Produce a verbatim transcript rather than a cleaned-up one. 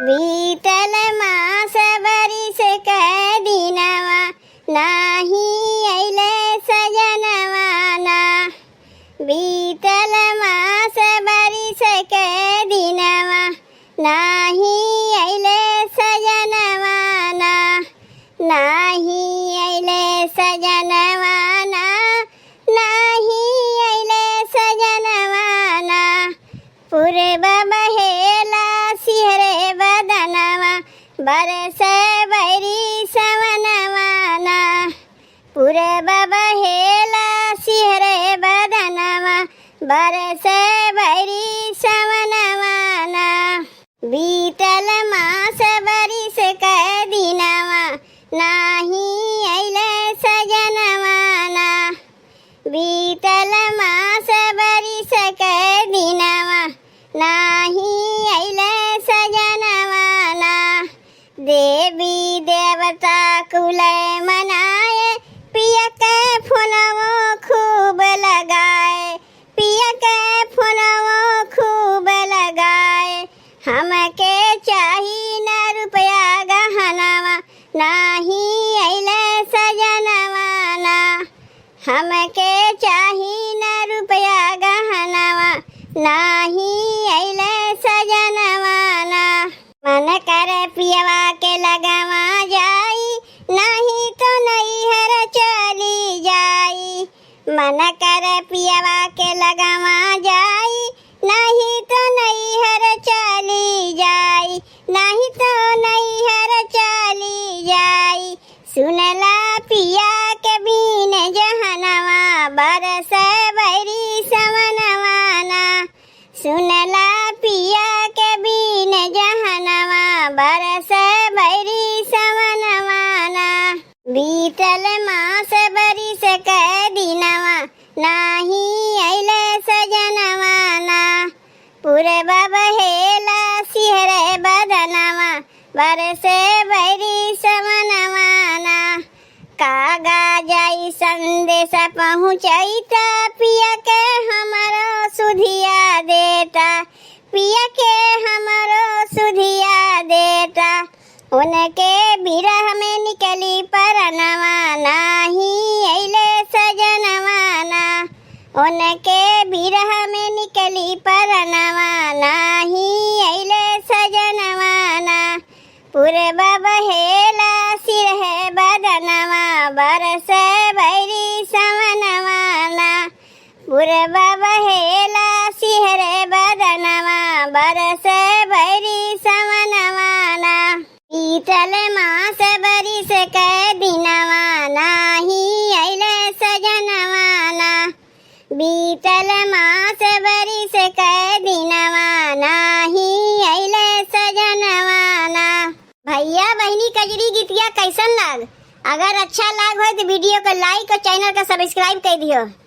बीतल मास बरिस कै दिनवा, नाही अइले सजनवा ना। बीतल मास बरिस कै दिनवा, नाही अइले सजनवा ना। नाही अइले सजनवा ना, नाही अइले सजनवा ना। पूरब बहेला सिहरे बदनवा, बरसे बैरी सवनवा ना। पूरब बहेला सिहरे बदनवा, बरसे बैरी सवनवा ना। बीतल मास बरिस कै दिनवा, नाही अइले सजनवा ना। बीतल मास बरिस कै दिनवा, नाही अइले सजनवा ना। देवी देवता कुलै मनाए, पिया कै फोनवो खूब लगाए। पिया कै फोनवो खूब लगाए, हमके चाही ना रुपया गहनवा, नाही अइले सजनवा ना। हमके चाही ना रुपया गहनवा, नाही अइले सजनवा ना। मन करे पियवा के लगवा जाई, नाही तो नैहर चली जाई। मन करे पियवा के लगवा जाई, नाही तो नैहर चली जाई, नाही तो नैहर चली जाई। सुनला पिया के बीन जहनवा, बरसे बैरी सवनवा ना। सुनला पिया के बीन जहनवा, बरसे बैरी सवनवा ना। बीतल मास बरिस कै दिनवा, नाही अइले सजनवा ना। पूरब बहेला सिहरे बदनवा, बरसे बैरी सवनवा ना। कागा जाई संदेश पहुँचैता, पिया के हमरो सुधिया देता, पिया के हमरो सुधिया देता। उनके बिरह में निकली परनवा, नाही अइले सजनवा ना। उनके बिरह में निकली परनवा, नाही अइले सजनवा ना। पूरब बहेला सिहरे बदनवा, बरसे बैरी सवनवा ना। पूरब बहेला सिहरे बदनवा, बरसे बैरी सवनवा ना। बीतल मास बरिस कै दिनवा, नाही अइले सजनवा ना। बीतल मास बरिस कै दिनवा, नाही अइले सजनवा ना। भइया बहिनी कजरी गीतिया कइसन लाग? अगर अच्छा लाग होय तो video को like और channel का subscribe कइ दियो।